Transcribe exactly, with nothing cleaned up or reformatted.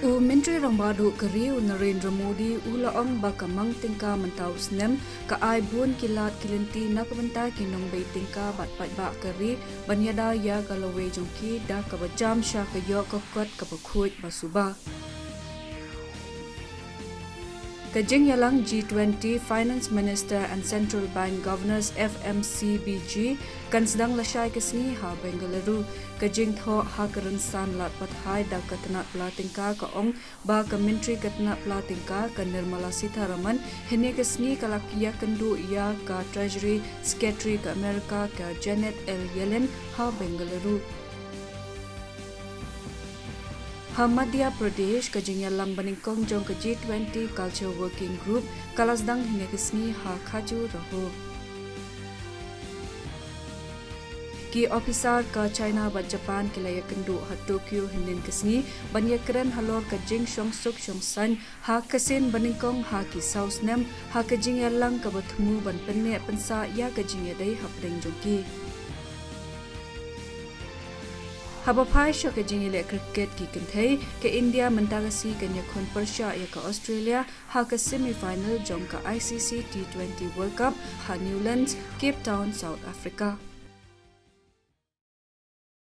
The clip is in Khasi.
U Myntri Rangbah Duh ka ri u Narendra Modi u la ong ba ka mang tyngka mynta u snem ka ai bun ki lad ki lynti na ka bynta ki nongbei tyngka bad paidbah ka ri ban ïada ïa ka lawei jong ki da kaba jam sha ka ïoh ka kot kaba khuid ba suba. Ka jingïalang G twenty Finance Minister and Central Bank Governors, F M C B G, kan sdang lashai ka sngi ha Bengaluru. Ka jingthoh ha ka rynsan lad pathai da ka tnat pla tyngka ka ong ba ka Myntri ka tnat pla tyngka ka Nirmala Sitharaman hynne ka sngi ka la ïakynduh ïa ka Treasury Secretary ka America ka Janet L Yellen ha Bengaluru. Ha Madhya Pradesh, ka jingïalang banyngkong jong ka G twenty Culture Working Group ka la sdang hynne ka sngi ha Khajuraho. Ki ophisar ka China bad Japan ki la ïakynduh ha Tokyo hynnin ka sngi ban ïakren halor ka jingshongsuk shongsaiñ ha ka sien banyngkong ha ki saw snem ha ka jingïalang kaba thmu ban pynneh pynsah ïa ka jingïadei hapdeng jong ki. Haba phai sha ka jingïaleh cricket ki kynthei, ka India mynta ka sngi kan ïakhun pyrshah ïa ka Australia ha ka semi-final jong ka I C C T twenty World Cup ha Newlands, Cape Town, South Africa.